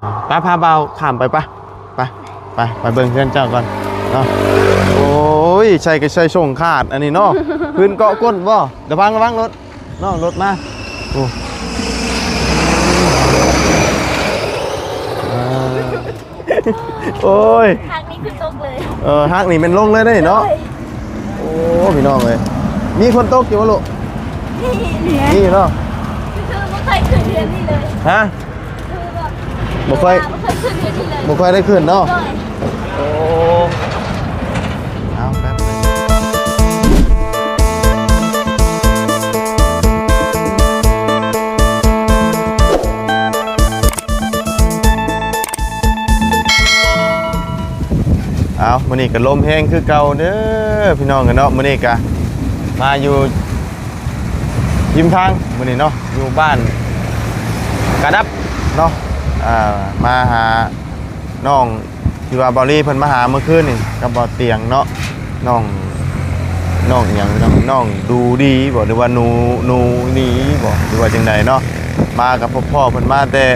ໄປ ພາບ່າວຂ້າມໄປ ໄປ ໄປ ໄປ ໄປເບິ່ງເຮືອນເຈົ້າກ່ອນເນາະ. ໂອ້ຍ ໃສ່ກໍໃສ່ສົ່ງຂາດອັນນີ້ເນາະ. ພື້ນເກາະກົ້ນບໍ່? ລະວັງ ລະວັງລົດ ນ້ອງລົດມາ. ໂອ້ ອ່າ ໂອ້ຍ ຮັກນີ້ຄືຕົກເລີຍ. ເອີ ຮັກນີ້ແມ່ນລົງເລີຍເດ້ເນາະ. ໂດຍ ໂອ້ ພີ່ນ້ອງເອີຍ ມີຄົນຕົກຢູ່ບໍ່ລູກ? ນີ້ ນີ້ເນາະ ຄືບໍ່ເຄີຍຂຶ້ນເຮືອນນີ້ເລີຍ. ຮະ? ຄືແບບ ບໍ່ຄ່ອຍ ບໍ່ເຄີຍຂຶ້ນເຮືອນນີ້ເລີຍ ບໍ່ຄ່ອຍໄດ້ຂຶ້ນເນາະ. ໂດຍ ໂອ້ ເອົາແປັບ ເອົາ ມື້ນີ້ກໍລົມແຮງຄືເກົ່າເດີພີ່ນ້ອງເອີຍເນາະ. ມື້ນີ້ກໍມາຢູ່ ລິມທາງມື້ນີ້ເນາະ ຢູ່ບ້ານກະດັບເນາະ. ອ່າ ມາຫານ້ອງທີ່ວ່າເບົາລີເພິ່ນມາຫາເມື່ອຄືນນີ້ກັບເບົາຕຽງເນາະ. ນ້ອງ ນ້ອງຫຍັງ ນ້ອງ ນ້ອງດູດີບໍ່ ຫຼືວ່າໜູ ໜູນີບໍ່ ຫຼືວ່າຈັ່ງໃດເນາະ. ມາກັບພໍ່ເພິ່ນ ມາແຕ່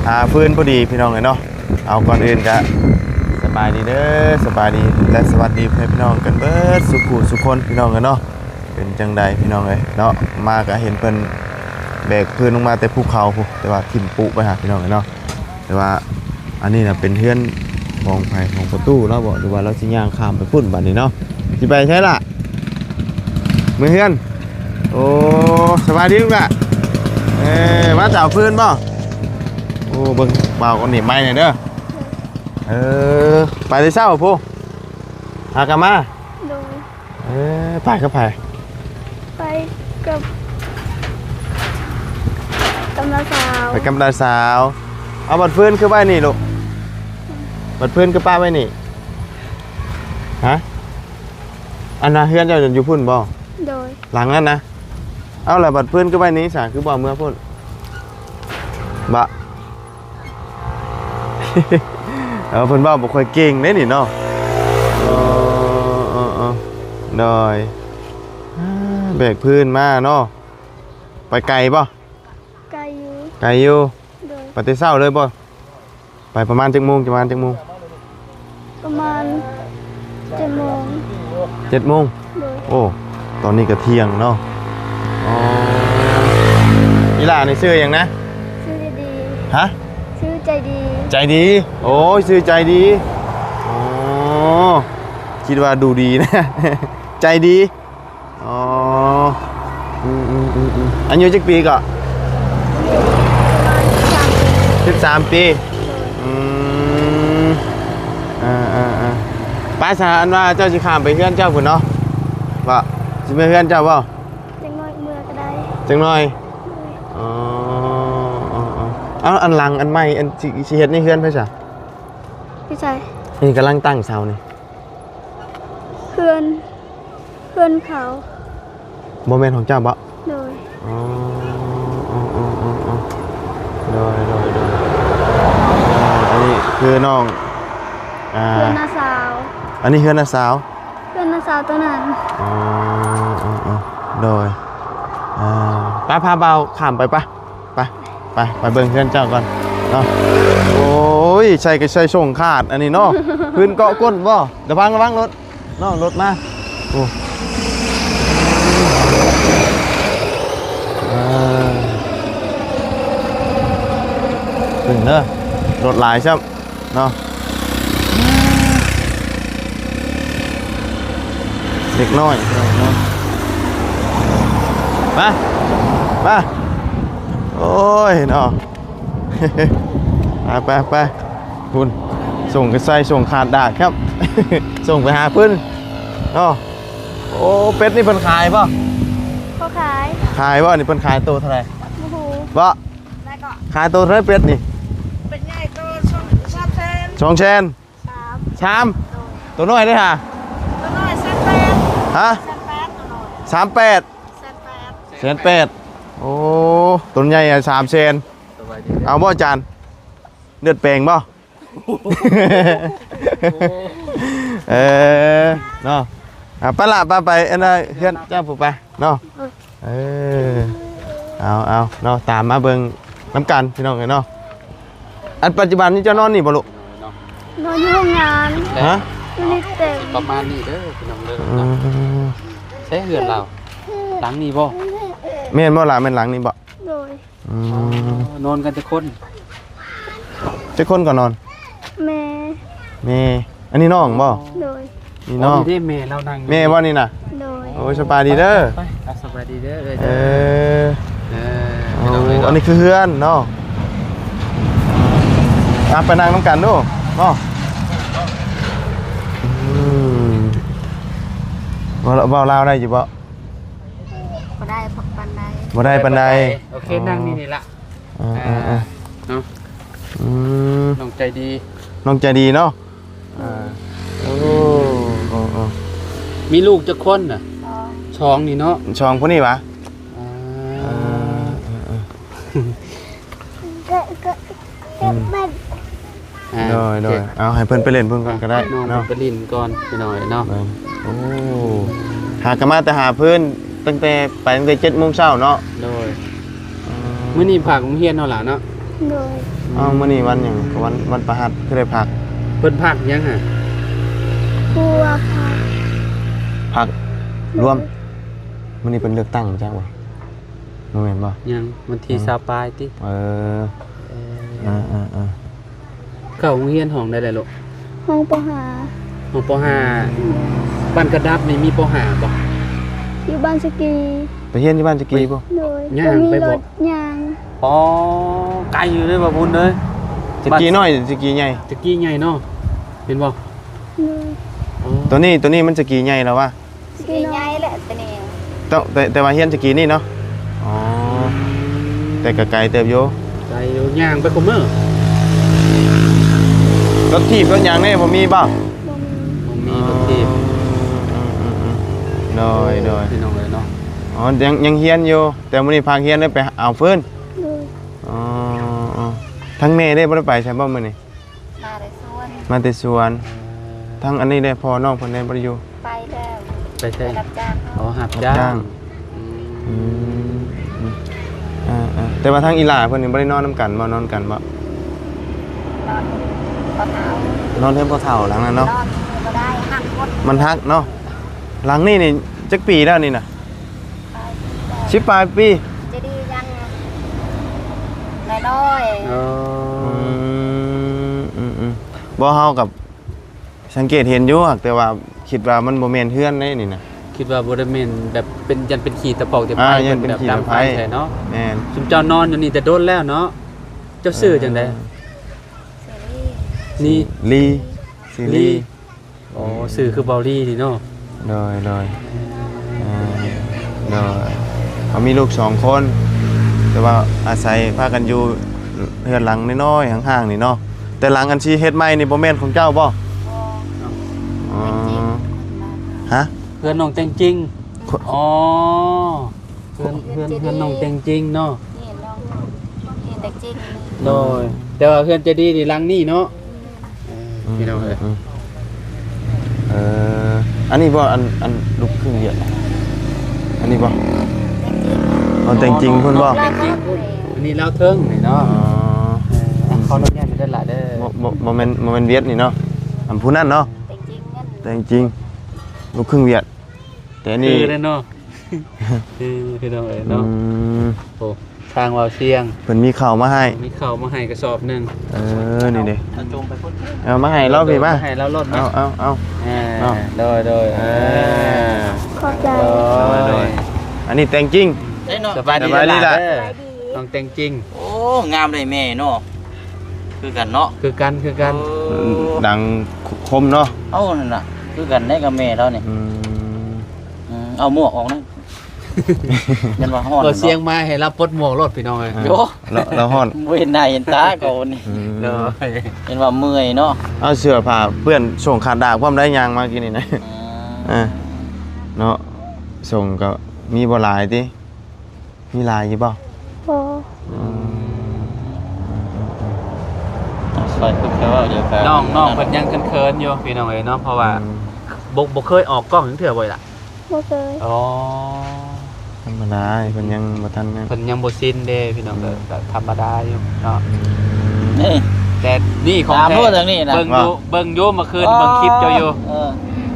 ຫາຟືນພໍດີພີ່ນ້ອງເອີຍເນາະ. ເອົາ ກ່ອນອື່ນກະສະບາຍດີເດີ ສະບາຍດີ ແລະ ສະຫວັດດີພໍ່ແມ່ພີ່ນ້ອງກັນເບິດສູ່ຜູ້ສູ່ຄົນພີ່ນ້ອງເອີຍເນາະ. ເປັນຈັ່ງໃດພີ່ນ້ອງເອີຍເນາະ ມາກະເຫັນເພິ່ນແບກຟືນລົງມາແຕ່ພູເຂົາພຸ້ນ ແຕ່ວ່າຖິ້ມປຸໄວ້ຫາພີ່ນ້ອງເອີຍເນາະ. ແຕ່ວ່າອັນນີ້ນະເປັນເຮືອນຂອງໃຜ ຂອງປະຕູລາວບໍ່ ຫຼືວ່າລາວຊິຍ່າງຂ້າມໄປພຸ້ນບາດນີ້ເນາະ. ຊິໄປໃສລະ? ເມືອເຮືອນ. ໂອ້ ສະບາຍດີລູກຫຼ້າ. ເອີ ມາຈາກຟືນບໍ່? ໂອ້ ເບິ່ງບ່າວຄົນນີ້ໄມ້ແດ່ເດີ. ເອີ ໄປແຕ່ເຊົ້າພຸ້ນ ຫາກັນມາ. ໂດຍ ເອີ ໄປກັບໃຜ? ໄປກັບ ກັບນ້າສາວ. ໄປກັບນ້າສາວ. ເອົາ ບັດຟືນຄືໄວ້ນີ້ລູກ? ບັດຟືນຄືປະໄວ້ນີ້? ຮະ? ອັນນະ ເຮືອນເຈົ້າຢູ່ພຸ້ນບໍ່? ໂດຍ ຫຼັງນັ້ນນະ. ເອົາ ແລ້ວບັດຟືນຄືໄວ້ນີ້ສະ ຄືບໍ່ເມືອພຸ້ນ? ບະ ເອີ ເພິ່ນເວົ້າບໍ່ຄ່ອຍເກັ່ງເດ້ນີ້ເນາະ. ເອີ ເອີ ເອີ ໂດຍ ອ່າ ແບກຟືນມາເນາະ. ໄປໄກບໍ່? ໄກຢູ່ ໄກຢູ່. ໂດຍ ໄປແຕ່ເຊົ້າເລີຍບໍ່? ໄປປະມານຈັກໂມງ? ປະມານຈັກໂມງ? ປະມານເຈັດໂມງ. ເຈັດໂມງ. ໂດຍ ໂອ້ ຕອນນີ້ກໍທ່ຽງເນາະ. ອໍ ອີ່ຫຼ້ານີ້ຊື່ຫຍັງນະ? ຊື່ໃຈດີ. ຮະ? ຊື່ໃຈດີ. ໃຈດີ. ໂອ້ຍ ຊື່ໃຈດີ. ອໍ ຄິດວ່າດູດີນະ. ໃຈດີ. ອໍ ອືມໆໆໆ ອາຍຸຈັກປີເກາະ? ສິບສາມປີ. ອືມ ເອີໆໆ ໄປຊະ ອັນວ່າເຈົ້າຊິຂ້າມໄປເຮືອນເຈົ້າພຸ້ນເນາະ ວ່າຊິໄປເຮືອນເຈົ້າບໍ່? ຈັກໜ້ອຍເມືອກໍໄດ້. ຈັກໜ້ອຍ. ໂດຍ ອໍ ເອົາ ອັນຫຼັງອັນໃໝ່ ອັນຊິ ຊິເຮັດໃນເຮືອນໃຜຊະ? ຢູ່ໃສ? ນີ້ກຳລັງຕັ້ງເສົານີ້. ເຮືອນ ເຮືອນເຂົາ. ບໍ່ແມ່ນຂອງເຈົ້າບໍ? ໂດຍ ອໍ ໂດຍໆໆ ອັນນີ້ຄືນ້ອງ ອ່າ ເຮືອນນ້າສາວ. ອັນນີ້ເຮືອນນ້າສາວ? ເຮືອນນ້າສາວຕົວນັ້ນ. ອໍ ໂດຍ ອ່າ ໄປ ພາບ່າວຂ້າມໄປ ໄປ. ໄປ ໄປ ໄປເບິ່ງເຮືອນເຈົ້າກ່ອນເນາະ. ໂອ້ຍ ໃສ່ກໍໃສ່ສົ່ງຂາດອັນນີ້ເນາະ. ພື້ນເກາະກົ້ນບໍ່? ລະວັງ ລະວັງລົດ ນ້ອງລົດມາ. ໂອ້ ເອີ ຂຶ້ນເດີ ລົດຫຼາຍຊ້ຳ. ເນາະ ເດັກນ້ອຍເນາະ. ໄປ ໄປ ໂອ້ຍເນາະ. ໄປ ໄປ ໄປ ພຸ້ນ ສົ່ງກະໄຊ ສົ່ງຂາດດາດຄັບ ສົ່ງໄປຫາເພິ່ນເນາະ. ໂອ້ ເປັດນີ້ເພິ່ນຂາຍບໍ່? ບໍ່ຂາຍ. ຂາຍບໍ່? ນີ້ເພິ່ນຂາຍໂຕເທົ່າໃດ? ບໍ່ຮູ້. ບໍ່? ຂາຍໂຕເທົ່າໃດເປັດນີ້? ເປັດໃຫຍ່ໂຕສອງ ສາມແສນ. ສອງແສນ. ສາມ ສາມ ໂຕນ້ອຍເດ້ຫາ? ໂຕນ້ອຍແສນແປດ. ຮະ? ແສນແປດ ໂຕນ້ອຍ ສາມແປດ. ແສນແປດ ແສນແປດ. ໂອ້ ໂຕໃຫຍ່ ສາມແສນ. ເອົາບໍ່ອາຈານ? ເລືອດແປງບໍ່? ເອີ ເນາະ ອ່າ ໄປລະ ໄປ ໄປ ອັນນັ້ນ ເຮືອນເຈົ້າຜູ້ໄປເນາະ. ເອີ ເອົາ ເອົາ ເນາະ ຕາມມາເບິ່ງນຳກັນ ພີ່ນ້ອງເອີຍເນາະ. ອັນປັດຈຸບັນນີ້ເຈົ້ານອນນີ້ບໍ່ລູກ? ນອນຢູ່ໂຮງງານ. ຮະ? ຢູ່ນີ້ເຕັມ. ປະມານນີ້ເດີພີ່ນ້ອງເດີ. ອືມ. ໃຊ້ເຮືອນລາວ ຫຼັງນີ້ບໍ່? ແມ່ນບໍ່ລະ? ແມ່ນຫຼັງນີ້ບໍ່? ໂດຍ. ອືມ. ອໍ ນອນກັນຈັກຄົນ? ຈັກຄົນກໍນອນ? ແມ່. ແມ່. ອັນນີ້ນ້ອງບໍ່? ໂດຍ. ນີ້ນ້ອງ. ອໍ ນີ້ເດ້ແມ່ລາວນັ່ງຢູ່. ແມ່ບໍ່ນີ້ນະ? ໂດຍ. ໂອ້ຍ ສະບາຍດີເດີ. ໄປ ໄປ ອ່ະ ສະບາຍດີເດີ. ເອີ ເອີ ເອີ ໂອ້ ພີ່ນ້ອງເອີຍເນາະ. ອັນນີ້ຄືເຮືອນເນາະ. ອືມ. ອ່ະ ໄປນັ່ງນຳກັນດູເນາະ. ອືມ. ເວົ້າ ເວົ້າລາວໄດ້ຢູ່ບໍ່? ບໍ່ໄດ້ປານໃດ. ບໍ່ໄດ້ປານໃດ. ໂອເຄ ອໍ ນັ່ງນີ້ ນີ້ລະ. ເອີ ເອີ ເອີ ເນາະ. ອືມ. ນ້ອງໃຈດີ ນ້ອງໃຈດີເນາະ. ເອີ ໂອ້ ໂອ້ ໂອ້ ມີລູກຈັກຄົນນະ? ສອງ. ສອງນີ້ເນາະ. ສອງຜູ້ນີ້ຫວາ? ອ່າ ເອີ ເອີ ເອີ ອືມ. ອ່າ ໂດຍ ໂດຍ ໂອເຄ ເອົາໃຫ້ເພິ່ນໄປຫຼິ້ນເພິ່ນກ່ອນກໍໄດ້ເນາະ. ນ້ອງໄປຫຼິ້ນກ່ອນພີ່ນ້ອງເນາະ. ແມ່ນ. ໂອ້ ຫາກໍມາແຕ່ຫາເພິ່ນ ຕັ້ງແຕ່ ໄປຕັ້ງແຕ່ເຈັດໂມງເຊົ້າເນາະ. ໂດຍ. ອືມ. ມື້ນີ້ພັກໂຮງຮຽນເຮົາລະເນາະ. ໂດຍ. ເອົ້າ ມື້ນີ້ວັນຫຍັງ? ວັນ ວັນພະຫັດ ຄືໄດ້ພັກ? ເພິ່ນພັກຫຍັງຫະ? ຄົວພັກ ພັກລວມ. ໂດຍ. ມື້ນີ້ເພິ່ນເລືອກຕັ້ງ ບໍ່ຈັກບໍ່? ບໍ່ແມ່ນບໍ່? ຍັງ ວັນທີ ອືມ ຊາວປາຍຕິ. ເອີ ເອີ ເອີ ເອີ ເຂົ້າໂຮງຮຽນຫ້ອງໃດແຫຼະລູກ? ຫ້ອງ ປໍຫ້າ. ຫ້ອງ ປໍຫ້າ. ອືມ. ບ້ານກະດັບນີ້ມີ ປໍຫ້າ ບໍ່? ຢູ່ບ້ານສະກີ. ໄປຮຽນຢູ່ບ້ານສະກີບໍ່? ໂດຍ. ຍ່າງໄປບໍ່? ບໍ່ມີລົດ ຍ່າງ. ອໍ ໄກຢູ່ເດ້ບ່າວບຸນເອີຍ. ສະກີນ້ອຍ ສະກີໃຫຍ່? ສະກີໃຫຍ່ເນາະ ເຫັນບໍ່? ໂດຍ. ອໍ ໂຕນີ້ ໂຕນີ້ມັນສະກີໃຫຍ່ແລ້ວວະ? ສະກີໃຫຍ່ແຫຼະ ແຕ່ນີ້ ແຕ່ ແຕ່ວ່າຮຽນສະກີນີ້ເນາະ. ອໍ ແຕ່ກໍໄກເຕີບຢູ່. ໄກຢູ່ ຍ່າງໄປຄຸມື້. ລົດຖີບລົດຫຍັງນີ້ບໍ່ມີບໍ່? ບໍ່ມີ. ບໍ່ມີລົດຖີບ. ອໍ ໂດຍ ໂດຍ ພີ່ນ້ອງເອີຍເນາະ. ອໍ ຍັງ ຍັງຮຽນຢູ່ ແຕ່ມື້ນີ້ພັກຮຽນໄດ້ໄປເອົາຟືນ. ໂດຍ. ອໍ ທາງແມ່ເດ້ ບໍ່ໄດ້ໄປໃສບໍ່ມື້ນີ້? ມາແຕ່ສວນ. ມາແຕ່ສວນ. ເອີ ທາງອັນນີ້ເດ້ ພໍ່ນ້ອງເພິ່ນເດ້ ບໍ່ໄດ້ຢູ່? ໄປແລ້ວ. ໄປໃສ? ໄປຮັບຈ້າງ. ອໍ ຮັບຈ້າງ. ອືມ ອືມ ອືມ ເອີ ເອີ ແຕ່ວ່າທາງອີ່ຫຼ້າເພິ່ນນີ້ບໍ່ໄດ້ນອນນຳກັນບໍ່? ນອນກັນບໍ່? ນອນ ພໍ່ເຖົ້າ. ນອນເຮືອນພໍ່ເຖົ້າຫຼັງນັ້ນເນາະ. ນອນບໍ່ໄດ້ ຫັກໝົດ. ມັນຫັກເນາະ. ຫຼັງນີ້ນີ້ຈັກປີແລ້ວນີ້ນະ? ສິບປາຍປີ. ເຈດີຍັງນ້ອຍໆ. ອໍ ອືມ ອືມ ອືມ. ບໍ່ ເຮົາກັບສັງເກດເຫັນຢູ່ ຫາກແຕ່ວ່າຄິດວ່າມັນບໍ່ແມ່ນເຮືອນເດ້ນີ້ນະ. ຄິດວ່າບໍ່ໄດ້ແມ່ນແບບເປັນ ຢ້ານເປັນຂີ້ຕະປອກຕະປາຍ. ອ່າ ຢ້ານເປັນ ເປັນແບບ ຂີ້ຕະປາຍ ດຳໄຟແທ້ເນາະ. ແມ່ນ. ຊຸມເຈົ້ານອນຢູ່ນີ້ແຕ່ດົນແລ້ວເນາະ. ເຈົ້າຊື່ຈັ່ງໃດ? ເອີ ເສລີ. ນີ້ ລີ ເສລີ. ອໍ ຊື່ຄືເບົາລີນີ້ເນາະ. ໂດຍ ໂດຍ ອ່າ ໂດຍ. ເຮົາມີລູກສອງຄົນ ແຕ່ວ່າອາໄສພາກັນຢູ່ເຮືອນຫຼັງນ້ອຍໆ ຫ່າງໆ ນີ້ເນາະ. ແຕ່ຫຼັງອັນຊິເຮັດໃໝ່ນີ້ບໍ່ແມ່ນຂອງເຈົ້າບໍ່? ບໍ່. ອໍ ຮະ? ເຮືອນນ້ອງແຕ່ງຈິງ. ອໍ ເຮືອນ ເຮືອນ ເຮືອນນ້ອງແຕ່ງຈິງເນາະ. ນີ້ນ້ອງ ນີ້ແຕ່ງຈິງ. ໂດຍ ແຕ່ວ່າເຮືອນເຈດີນີ້ຫຼັງນີ້ເນາະ. ອືມ ເອີ ອືມ ພີ່ນ້ອງເອີຍ ອືມ ເອີ ອັນນີ້ບໍ່? ອັນ ອັນລູກຄຶ່ງຫວຽດ ອັນນີ້ບໍ່? ແຕ່ງຈິງ. ອໍ ແຕ່ງຈິງພຸ້ນບໍ່? ແຕ່ງຈິງພຸ້ນ. ອັນນີ້ລາວເທິງນີ້ເນາະ. ອໍ ເອີ ຂໍອະນຸຍາດເດີຫຼ້າເດີ. ບໍ່ ບໍ່ ບໍ່ແມ່ນ ບໍ່ແມ່ນຫວຽດນີ້ເນາະ. ອັນຜູ້ນັ້ນເນາະ. ແຕ່ງຈິງນັ້ນ ແຕ່ງຈິງ ລູກຄຶ່ງຫວຽດ. ແຕ່ນີ້ຄືເດ້ເນາະ. ເອີ ພີ່ນ້ອງເອີຍເນາະ. ອືມ ໂອ້ ທາງເວົ້າສຽງ ເພິ່ນມີເຂົ້າມາໃຫ້ ມີເຂົ້າມາໃຫ້ກະສອບໜຶ່ງ. ເອີ ນີ້ເດ້ ເອົາມາໃຫ້ລາວພີ້ມາ ໃຫ້ລາວລົດມາ. ເອົາ ເອົາ ເອົາ ເອີ ເນາະ. ໂດຍ ໂດຍ ເອີ ຂອບໃຈ. ໂດຍ ໂດຍ ອັນນີ້ແຕ່ງຈິງ. ສະບາຍດີຫຼ້າເດີ ນ້ອງແຕ່ງຈິງ. ໂອ້ ງາມເດ້ແມ່ເນາະ. ຄືກັນເນາະ ຄືກັນ ຄືກັນ. ໂອ້ ດັງຄົມເນາະ. ເອົ້າ ນັ້ນນະ ຄືກັນເດ້ກັບແມ່ລາວນີ້. ອືມ ອືມ ເອົາໝວກອອກນະ ຢ້ານວ່າຮ້ອນ. ເອົາສຽງມາໃຫ້ລາວປົດໝວກໂລດ ພີ່ນ້ອງເອີຍ. ເອີ ໂຢ ລາວ ລາວຮ້ອນ ບໍ່ເຫັນໜ້າເຫັນຕາເຂົານີ້. ອືມ ໂດຍ ເຫັນວ່າເມື່ອຍເນາະ. ເອົາເສື້ອຜ້າເປື້ອນ ສົ່ງຂາດດາກພ້ອມໄດ໋ ຍ່າງມາກີ້ນີ້ນະ. ອືມ ເອີ ເນາະ ສົ່ງກໍມີບໍ່ຫຼາຍຕິ ມີຫຼາຍຢູ່ບໍ່? ບໍ່. ອືມ ຂ້ອຍຄືເວົ້າຢູ່ກັບ ນ້ອງ ນ້ອງເພິ່ນຍັງເຂີນໆຢູ່ ພີ່ນ້ອງເອີຍເນາະ ເພາະວ່າ ອືມ ບໍ່ ບໍ່ເຄີຍອອກກ້ອງຈັກເທື່ອບໍ່ລະ? ບໍ່ເຄີຍ. ອໍ ທຳມະດາ ເພິ່ນຍັງບໍ່ທັນນັ້ນ ເພິ່ນຍັງບໍ່ຊິນເດ້ ພີ່ນ້ອງ. ອືມ ກໍ ກໍທຳມະດາຢູ່ເນາະ. ອືມ ນີ້ ແຕ່ນີ້ຂອງ ຖາມ ແທ້ ໂລດທາງນີ້ນະ ເບິ່ງຢູ່ ວ່າ ເບິ່ງຢູ່ ເມື່ອຄືນເບິ່ງຄລິບເຈົ້າຢູ່ ເອີ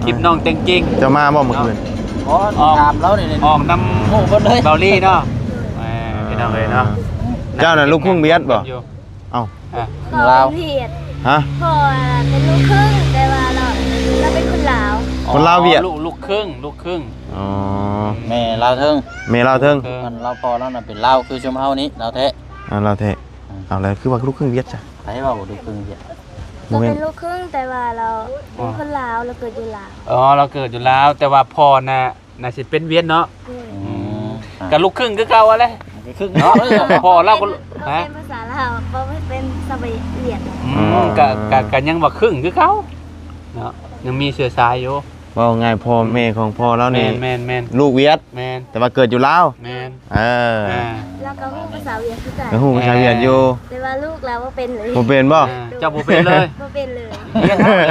ຄລິບນ້ອງແຕ່ງຈິງ ເຈົ້າມາບໍ່ເມື່ອຄືນ? ເນາະ ອໍ ອອກ ຖາມລາວນີ້ ອອກນຳ ໝູ່ເພິ່ນເລີຍ ເບົາລີເນາະ ເອີ ພີ່ນ້ອງເອີຍເນາະ ເຈົ້ານັ້ນລູກຄົງຫວຽດບໍ່? ເອົ້າ ລາວ ເປັນຫວຽດ ຮະ? ພໍ່ເປັນລູກຄຶ່ງ ແຕ່ວ່າລາວ ລາວເປັນຄົນລາວ ຄົນລາວຫວຽດ ອໍ ລູກ ລູກຄຶ່ງ ລູກຄຶ່ງ ອໍ ແມ່ລາວເທິງ ແມ່ລາວເທິງ ອັນລາວ ພໍ່ລາວນັ້ນເປັນລາວ ຄືຊຸມເຮົານີ້ ລາວແທ້ ອ່າ ລາວແທ້ ເອົາ ແລ້ວຄືວ່າລູກຄຶ່ງຫວຽດຊະ? ໃຜເວົ້າວ່າລູກຄຶ່ງຫວຽດ? ບໍ່ແມ່ນ ລາວເປັນລູກຄຶ່ງ ແຕ່ວ່າລາວເປັນຄົນລາວ ລາວເກີດຢູ່ລາວ ອໍ ລາວເກີດຢູ່ລາວ ແຕ່ວ່າພໍ່ນະ ໜ້າຊິເປັນຫວຽດເນາະ ອືມ ອືມ ກະລູກຄຶ່ງຄືເກົ່າຫັ້ນແຫຼະ ລູກຄຶ່ງເນາະ ພໍ່ລາວກໍ ເວົ້າເປັນພາສາລາວ ເວົ້າເປັນພາສາຫວຽດ ອືມ ອືມ ກະ ກະ ກະຍັງວ່າຄຶ່ງຄືເກົ່າເນາະ ຍັງມີເຊື້ອສາຍຢູ່ ເວົ້າງ່າຍ ພໍ່ແມ່ຂອງພໍ່ລາວນີ້ ແມ່ນໆໆ ລູກຫວຽດ ແມ່ນ ແຕ່ວ່າເກີດຢູ່ລາວ ແມ່ນ ເອີ ອ່າ ລາວກໍຮູ້ພາສາຫວຽດຄືກັນ ກໍຮູ້ພາສາຫວຽດຢູ່ ແຕ່ວ່າລູກລາວບໍ່ເປັນເລີຍ ບໍ່ເປັນບໍ່? ອ່າ ເຈົ້າບໍ່ເປັນເລີຍ ບໍ່ເປັນເລີຍ ຮຽນເຮົາເລີຍ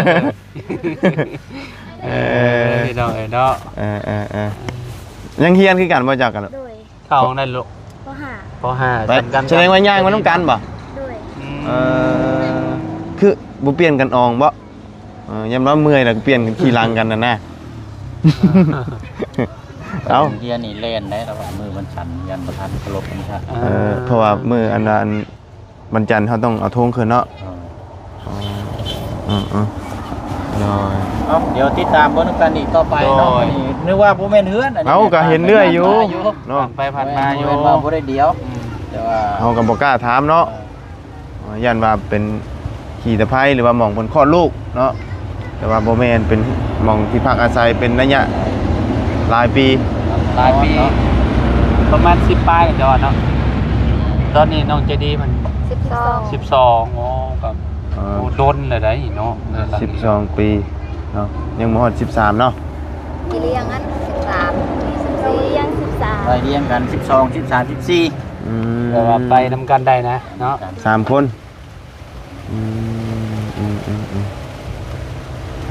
ເອີ ພີ່ນ້ອງເອີຍເນາະ ເອີໆໆ ຍັງຮຽນຄືກັນບໍ່ເຈົ້າກັນ? ໂດຍ ເຂົ້າຫ້ອງໃດລູກ? ປໍຫ້າ ປໍຫ້າ ໄປ ສ່ຳກັນ ສະແດງວ່າຍ່າງມານຳກັນບໍ່? ໂດຍ ອືມ ເອີ ຄືບໍ່ປ່ຽນກັນອອງບໍ່? ເອີ ຍາມລາວເມື່ອຍແລ້ວກໍປ່ຽນກັນຂີ່ຫຼັງກັນຫັ້ນນະ ເອົ້າ ໂຮງຮຽນນີ້ແລ່ນໄດ້ ລະວ່າມື້ວັນຈັນ ຢ້ານບໍ່ທັນເຄົາລົບວັນພະ ເອີ ເອີ ເພາະວ່າມື້ອັນ ອັນ ວັນຈັນເຮົາຕ້ອງເອົາໂທງຂຶ້ນເນາະ ເອີ ເອີ ເອີ ໂດຍ ເອົ້າ ດຽວຕິດຕາມເບິ່ງນຳກັນອີກຕໍ່ໄປເນາະ ໂດຍ ອັນນີ້ນຶກວ່າບໍ່ແມ່ນເຮືອນ ອັນນີ້ ເອົ້າ ກໍເຫັນເລື້ອຍຢູ່ ຜ່ານໄປຜ່ານມາຢູ່ ເນາະ ບໍ່ແມ່ນວ່າບໍ່ໄດ້ດຽວ ອືມ ແຕ່ວ່າເຮົາກໍບໍ່ກ້າຖາມເນາະ ເອີ ຢ້ານວ່າເປັນຂີ້ຕະໄພ ຫຼືວ່າໝ່ອງເພິ່ນຄອດລູກເນາະ ແຕ່ວ່າບໍ່ແມ່ນ ເປັນໝ່ອງທີ່ພັກອາໄສເປັນໄລຍະຫຼາຍປີ ຫຼາຍປີ ປະມານສິບປາຍແລ້ວເນາະ ຕອນນີ້ນ້ອງໃຈດີມັນ ສິບສອງ ສິບສອງ ໂອ້ ກໍ ເອີ ໂອ້ ດົນແລ້ວໄດ໋ເນາະ ສິບສອງປີເນາະ ຍັງບໍ່ຮອດສິບສາມເນາະ ຊິລ້ຽງອັນສິບສາມ ສິບສີ່ ຊິລ້ຽງສິບສາມ ໄລ່ລຽງກັນ ສິບສອງ ສິບສາມ ສິບສີ່ ອືມ ແປວ່າໄປນຳກັນໄດ້ນະເນາະ ສາມຄົນ ອືມ ອືມ ອືມ ອືມ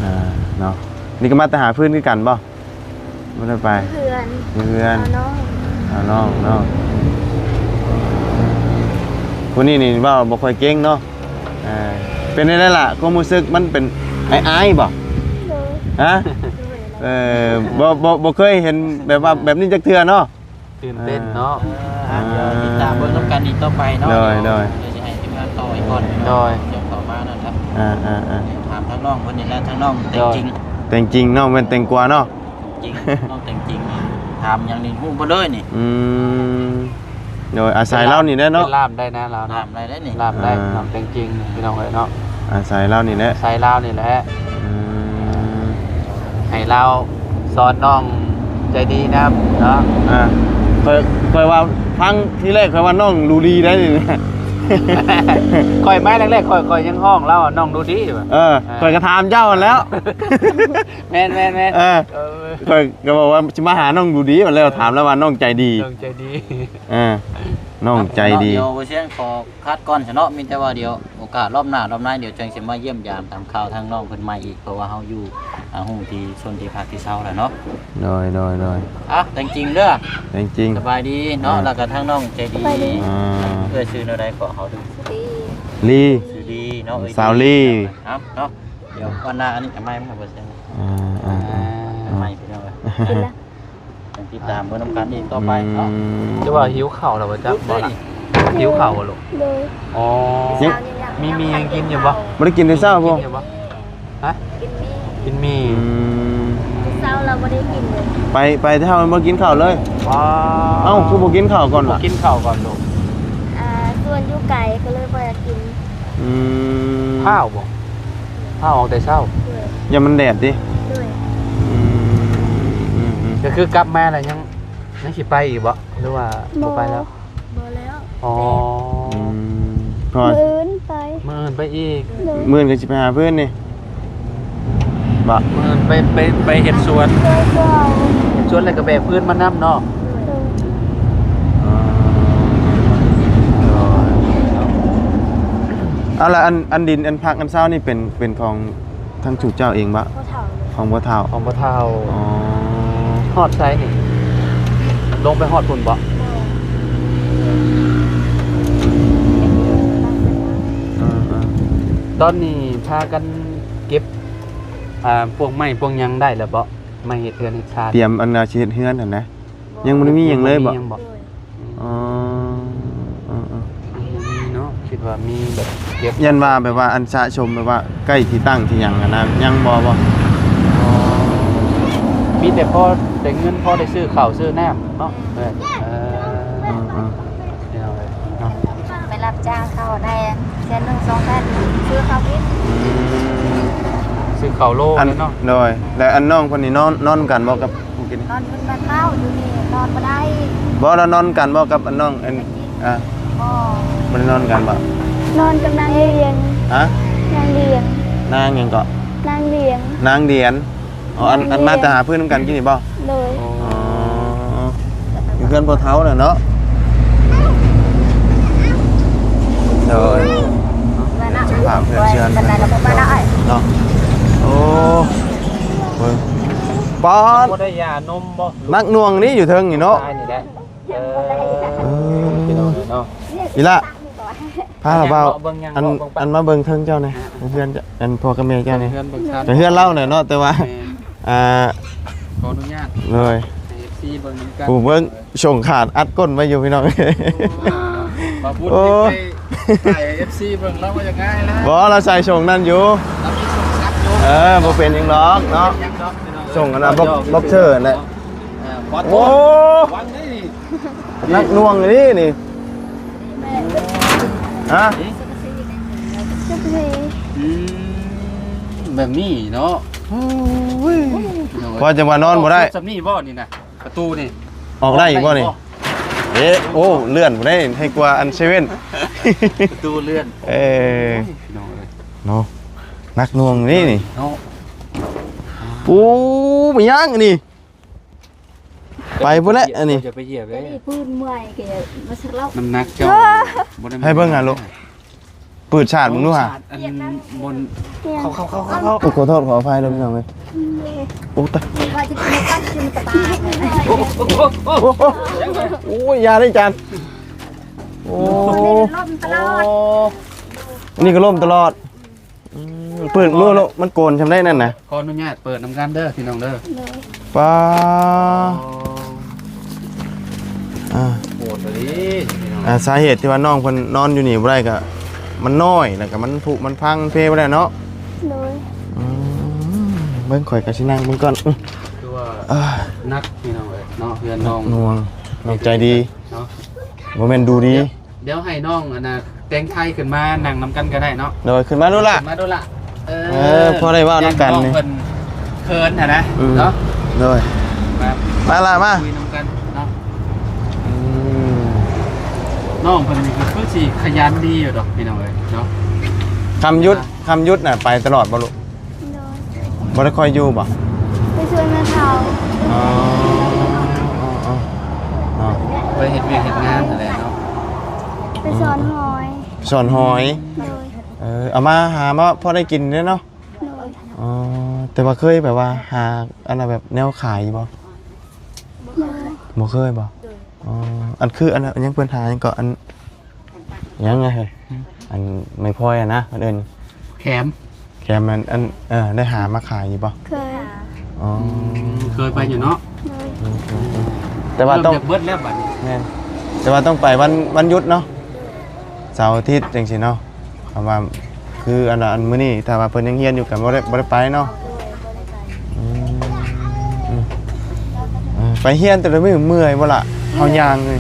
ອ່າ ເນາະ ນີ້ກໍມາແຕ່ຫາເພື່ອນຄືກັນບໍ່? ບໍ່ໄດ້ໄປ ເພື່ອນ ເພື່ອນ ຫານ້ອງ ຫານ້ອງເນາະ ຜູ້ນີ້ນີ້ເວົ້າບໍ່ຄ່ອຍເກັ່ງເນາະ ເອີ ເປັນຈັ່ງໃດລະ ຄວາມຮູ້ສຶກມັນເປັນອາຍໆບໍ່? ໂດຍ ຮະ? ໂດຍ ເອີ ບໍ່ ບໍ່ ບໍ່ເຄີຍເຫັນແບບວ່າແບບນີ້ຈັກເທື່ອເນາະ ຕື່ນເຕັ້ນເນາະ ເອີ ອ່າ ດຽວຕິດຕາມເບິ່ງນຳກັນອີກຕໍ່ໄປເນາະ ໂດຍ ໂດຍ ດຽວຊິໃຫ້ທີມງານຕໍ່ອີກກ່ອນ ໂດຍ ດຽວເຂົ້າມານັ້ນແຫຼະ ອ່າໆໆ ຖາມທາງນ້ອງເພິ່ນນີ້ແຫຼະ ທາງນ້ອງແຕ່ງຈິງ ແຕ່ງຈິງ ນ້ອງແມ່ນແຕງກວາເນາະ ຈິງ ນ້ອງແຕ່ງຈິງ ຖາມຫຍັງນີ້ຮູ້ເບິດເລີຍນີ້ ອືມ ໂດຍ ອາໄສລາວນີ້ແຫຼະເນາະ ເປັນລ່າມໄດ້ນະລາວ ລ່າມໄດ້ເດ້ນີ້ ລ່າມໄດ້ ອ່າ ນ້ອງແຕ່ງຈິງ ພີ່ນ້ອງເອີຍເນາະ ອາໄສລາວນີ້ແຫຼະ ອາໄສລາວນີ້ແຫຼະ ອືມ ໃຫ້ລາວສອນນ້ອງໃຈດີນຳເນາະ ອ່າ ຂ້ອຍ ຂ້ອຍວ່າຟັງທີແລກຂ້ອຍວ່ານ້ອງດູດີໄດ໋ນີ້ ຂ້ອຍມາແລກໆ ຂ້ອຍ ຂ້ອຍຍັງຮ້ອງລາວວ່ານ້ອງດູດີວ່າ ເອີ ອ່າ ຂ້ອຍກໍຖາມເຈົ້າຫັ້ນແຫຼ້ວ ແມ່ນໆໆ ເອີ ເອີ ຂ້ອຍກໍບອກວ່າຊິມາຫານ້ອງດູດີ ແລ້ວຖາມລາວວ່ານ້ອງໃຈດີ ນ້ອງໃຈດີ ເອີ ນ້ອງໃຈດີ ດຽວບໍ່ຊຽງຂໍຄັດກ່ອນຊະເນາະ ມີແຕ່ວ່າດຽວ ໂອກາດລອບໜ້າລອບໃນ ດຽວຈັ່ງຊິມາຢ້ຽມຢາມຖາມຂ່າວທາງນ້ອງເພິ່ນໃໝ່ອີກ ເພາະວ່າເຮົາຢູ່ ອ່າ ຮູ້ທີ່ຊົນທີ່ພັກທີ່ເຊົາແລ້ວເນາະ ໂດຍ ໂດຍ ໂດຍ ອ່ະ ແຕ່ງຈິງເດີ ແຕ່ງຈິງ ສະບາຍດີເນາະ ເອີ ແລ້ວກໍທາງນ້ອງໃຈດີ ອ່າ ເອື້ອຍຊື່ແນວໃດກໍເຮົາດູ ດີ ລີ ຊື່ດີເນາະ ເອີຍ ສາວລີ ເອົາເນາະ ດຽວວັນໜ້າອັນນີ້ກໍມາໃໝ່ເປີເຊັນ ອ່າ ອ່າ ອ່າ ໃໝ່ພີ່ນ້ອງເອີຍ ກິນລະ ຕິດຕາມເບິ່ງນຳກັນອີກຕໍ່ໄປເນາະ ອືມ ແຕ່ວ່າຫິວເຂົ້າແລ້ວບໍ່ຈັກ ບໍ່ລະ ຫິວເຂົ້າບໍ່ລູກ? ໂດຍ ອໍ ຍັງ ມີ ມີຫຍັງກິນຢູ່ບໍ່? ບໍ່ໄດ້ກິນແຕ່ເຊົ້າບໍ່? ກິນຢູ່ບໍ່? ຮະ? ກິນໝີ່ ກິນໝີ່ ອືມ ເຊົ້າລາວບໍ່ໄດ້ກິນເລີຍ ໄປ ໄປແຕ່ເຊົ້າບໍ່ກິນເຂົ້າເລີຍ ວ້າ ເອົ້າ ຄືບໍ່ກິນເຂົ້າກ່ອນລະ? ບໍ່ກິນເຂົ້າກ່ອນລູກ ອ່າ ສວນຢູ່ໄກ ກໍເລີຍບໍ່ຢາກກິນ ອືມ ພ້າວບໍ່? ພ້າວອອກແຕ່ເຊົ້າ ໂດຍ ຢ້ານມັນແດດຕິ? ໂດຍ ອືມ ອືມ ອືມ ກໍຄືກັບມາແລ້ວຍັງ ຍັງຊິໄປອີກບໍ່ ຫຼືວ່າບໍ່ໄປແລ້ວ? ບໍ່ແລ້ວ ອໍ ອືມ ມື້ອື່ນໄປ ມື້ອື່ນໄປອີກ ໂດຍ ມື້ອື່ນກໍຊິໄປຫາເພື່ອນນີ້ ບໍ່ ມື້ອື່ນໄປ ໄປ ໄປເຮັດສວນ ເຮັດສວນແລ້ວກໍແບກພື້ນມານຳເນາະ ໂດຍ ອໍ ໂດຍ ເອົາລະ ອັນ ອັນດິນ ອັນພັກ ອັນເຊົານີ້ເປັນ ເປັນຂອງ ທັງຖືກເຈົ້າເອງບໍ່? ພໍ່ເຖົ້າ ຂອງພໍ່ເຖົ້າ ຂອງພໍ່ເຖົ້າ ອໍ ຮອດໃສນີ້? ລົງໄປຮອດພຸ້ນບໍ່? ບໍ່ ເອີ ຕອນນີ້ພາກັນເກັບ ອ່າ ພວກໄມ້ພວກຫຍັງໄດ້ແລ້ວບໍ່? ໄມ້ເຮັດເຮືອນເຮັດຊານ ຕຽມອັນນ່າຊິເຮັດເຮືອນຫັ້ນນະ. ຍັງບໍ່ໄດ້ມີຫຍັງເລີຍບໍ່? ຍັງບໍ່ມີຫຍັງບໍ່? ໂດຍ ອໍ ເອີໆ ຍັງບໍ່ມີເນາະ ຄິດວ່າມີແບບເກັບ ຢ້ານວ່າແບບວ່າອັນສະສົມແບບວ່າໃກ້ທີ່ຕັ້ງທີ່ຫຍັງຫັ້ນນະ ຍັງບໍ່ ບໍ່? ອໍ ມີແຕ່ພໍໄດ້ເງິນ ພໍໄດ້ຊື້ເຂົ້າຊື້ນ້ຳເນາະ. ເອີ ເອີ ເອີ ເອີ ເນາະ ໄປຮັບຈ້າງເຂົາໄດ້ແສນໜຶ່ງ ສອງແສນ ຊື້ເຂົ້າກິນ ອືມ ຊື້ເຂົ້າໂລ ອັນ ແລ້ວເນາະ. ໂດຍ ແລ້ວອັນນ້ອງເພິ່ນນີ້ນອນ ນອນນຳກັນບໍ່ກັບ ນອນຢູ່ບ້ານເຂົາ ຢູ່ນີ້ນອນບໍ່ໄດ້. ບໍ່ ລາວນອນນຳກັນບໍ່ກັບອັນນ້ອງອັນ ອ່າ ບໍ່ ບໍ່ໄດ້ນອນນຳກັນບໍ່? ນອນກັບນາງລຽງ. ຮະ? ນາງລຽງ. ນາງຫຍັງເກາະ? ນາງລຽງ. ນາງລຽງ. ອໍ ອັນ ນາງລຽງ ອັນມາແຕ່ຫາພື້ນນຳກັນກີ້ນີ້ບໍ່? ໂດຍ. ອໍ ຢູ່ເຮືອນພໍ່ເຖົ້າແຫຼະເນາະ. ໂດຍ ສະພາບເຮືອນເຮືອນເນາະ. ໂອ້ ເບິ່ງ ປາດ ບໍ່ໄດ້ຢານົມບໍ່? ໜັກໜ່ວງນີ້ຢູ່ເທິງນີ້ເນາະ. ຕາຍນີ້ແຫຼະ. ເອີ ເອີ ພີ່ນ້ອງເອີຍເນາະ. ອີ່ຫຼ້າ ພາລາວບ່າວ ເບິ່ງຫຍັງ ອັນ ເບິ່ງ ອັນມາເບິ່ງເທິງເຈົ້າແດ່ ອ່າ ເຮືອນເຈົ້າ ອັນພໍ່ກັບແມ່ເຈົ້ານີ້ ເຮືອນເບິ່ງຊານ ເຮືອນລາວແຫຼະເນາະ ແຕ່ວ່າ ແມ່ນ ອ່າ ຂໍອະນຸຍາດ ໂດຍ ໃຫ້ເອັຟຊີເບິ່ງນຳກັນ. ຜູ້ເບິ່ງ ໂອ້ຍ ສົ້ງຂາດອັດກົ້ນໄວ້ຢູ່ ພີ່ນ້ອງ. ໂອ້ ບ່າວບຸນ ໂອ້ ໄປຖ່າຍໃຫ້ເອັຟຊີເບິ່ງ ລາວວ່າຢ່າງງ່າຍແລ້ວ. ບໍ່ ລາວໃສ່ສົ້ງນັ້ນຢູ່ ລາວມີສົ້ງຊັກຢູ່. ເອີ ບໍ່ເປັນຫຍັງດອກເນາະ ບໍ່ເປັນຫຍັງດອກ ພີ່ນ້ອງເອີຍ. ສົ້ງອັນນັ້ນ ບັອກ ບັອກເຊີນັ້ນແຫຼະ. ເອີ ໂອ້ ວັງໄດ້ນີ້ ໜັກໜ່ວງນີ້ນີ້. ຮະ? ອືມ ແບບນີ້ເນາະ. ໂອ້ຍ ພໍຈັ່ງວ່ານອນບໍ່ໄດ້. ຊຸດສ່ຳນີ້ບໍ່ນີ້ນະ? ປະຕູນີ້ ອອກໄດ້ຢູ່ບໍ່ນີ້? ເອ ໂອ້ ເລື່ອນບໍ່ໄດ້ ໃຫ້ກວ່າອັນເຊເວັ່ນ ປະຕູເລື່ອນ. ເອີ ພີ່ນ້ອງເອີຍ ເນາະ ໜັກໜ່ວງນີ້ນີ້ເນາະ. ໂອ້ ໄປຫຍັງອັນນີ້? ໄປພຸ້ນແຫຼະອັນນີ້. ຢ່າໄປຢຽບເດ້ ພື້ນເມື່ອຍກໍມາສະເລາະ ນ້ຳໜັກເຈົ້າ. ບໍ່ໄດ້ ໃຫ້ເບິ່ງຫາລູກ ປືດສາດເບິ່ງດູຫາ. ອັນບົນ ເຂົ້າ ເຂົ້າ ເຂົ້າ ເຂົ້າ. ໂອ້ ຂໍໂທດຂໍອະໄພເດີພີ່ນ້ອງເອີຍ. ໂອ້ ຕາຍ. ໂອ້ ໂອ້ ໂອ້ຍ ຢ່າເດ້ຈານ. ໂອ້ ລົມຕະຫຼອດ ໂອ້ ອັນນີ້ກໍລົມຕະຫຼອດ. ອືມ ເປີດເບິ່ງໂລດ ມັນໂກນຊ່ຳໃດນັ້ນນະ. ຂໍອະນຸຍາດເປີດນຳກັນເດີພີ່ນ້ອງເດີ. ໂດຍ ປ້າ ໂອ້ ອ່າ ໂກນອີ່ຫຼີພີ່ນ້ອງ. ອ່າ ສາເຫດທີ່ວ່ານ້ອງເພິ່ນນອນຢູ່ນີ້ບໍ່ໄດ້ກໍມັນນ້ອຍ ແລ້ວກໍມັນຜຸມັນພັງ ມັນເພບໍ່ໄດ້ເນາະ. ໂດຍ ອືມ ເບິ່ງ ຂ້ອຍກໍຊິນັ່ງເບິ່ງກ່ອນ. ອືມ ຄືວ່າ ອ່າ ໜັກພີ່ນ້ອງເອີຍເນາະ ເຮືອນນ້ອງ ໜັກໜ່ວງ. ນ້ອງໃຈດີເນາະ ບໍ່ແມ່ນດູດີ. ດຽວໃຫ້ນ້ອງອັນນ່າແຕ່ງໄທຂຶ້ນມານັ່ງນຳກັນກໍໄດ້ເນາະ. ໂດຍ ຂຶ້ນມາໂລດລະ ຂຶ້ນມາໂລດລະ. ເອີ ເອີ ພໍໄດ້ເວົ້ານຳກັນນີ້ ເພິ່ນເຂີນຫັ້ນນະ. ອືມ ເນາະ ໂດຍ ມາ ມາລະ ມາ ຄຸຍນຳກັນເນາະ. ອືມ ນ້ອງເພິ່ນນີ້ກໍຄືຊິຂະຫຍັນດີຢູ່ດອກພີ່ນ້ອງເອີຍເນາະ. ຄຳຢຸດ ຄຳຢຸດນະ ໄປຕະຫຼອດບໍ່ລູກ? ໂດຍ ບໍ່ໄດ້ຄ່ອຍຢູ່ບໍ່? ໄປຊ່ວຍແມ່ເຖົ້າ. ອໍ ອໍ ອໍ ອໍ ໄປເຮັດວຽກເຮັດງານຫັ້ນແຫຼະເນາະ. ໄປສອນຫອຍ ສອນຫອຍ. ໂດຍ ເອີ ເອົາມາຫາມາພໍໄດ້ກິນເດ້ເນາະ. ໂດຍ ອໍ ແຕ່ວ່າເຄີຍແບບວ່າຫາອັນນ່າແບບແນວຂາຍຢູ່ບໍ່? ບໍ່ເຄີຍ ບໍ່ເຄີຍບໍ່? ໂດຍ ອໍ ອັນຄືອັນນັ້ນ ຍັງເພິ່ນຫາຫຍັງເກາະ ອັນ ຫຍັງນະ ຫຶ ອັນໄມ້ພອຍຫັ້ນນະ ເພິ່ນເອີ້ນແຂມ ແຂມ ອັນ ອັນ ເອີ ໄດ້ຫາມາຂາຍຢູ່ບໍ່? ເຄີຍ ອໍ ອືມ ເຄີຍໄປຢູ່ເນາະ. ໂດຍ ອືມ ອືມ ອືມ ແຕ່ວ່າຕ້ອງ ເລີ່ມຈາກເບິດແລ້ວບັດນີ້ ແມ່ນ ແຕ່ວ່າຕ້ອງໄປວັນ ວັນຢຸດເນາະ ເສົາອາທິດຈັ່ງຊີ້ເນາະ. ຄຳວ່າຄືອັນ ອັນມື້ນີ້ຖ້າວ່າເພິ່ນຍັງຮຽນຢູ່ກໍບໍ່ໄດ້ ບໍ່ໄດ້ໄປເນາະ. ອືມ ອືມ ເອີ ໄປຮຽນແຕ່ລະມື້ເມື່ອຍບໍ່ລະ? ເຮົາຍ່າງເລີຍ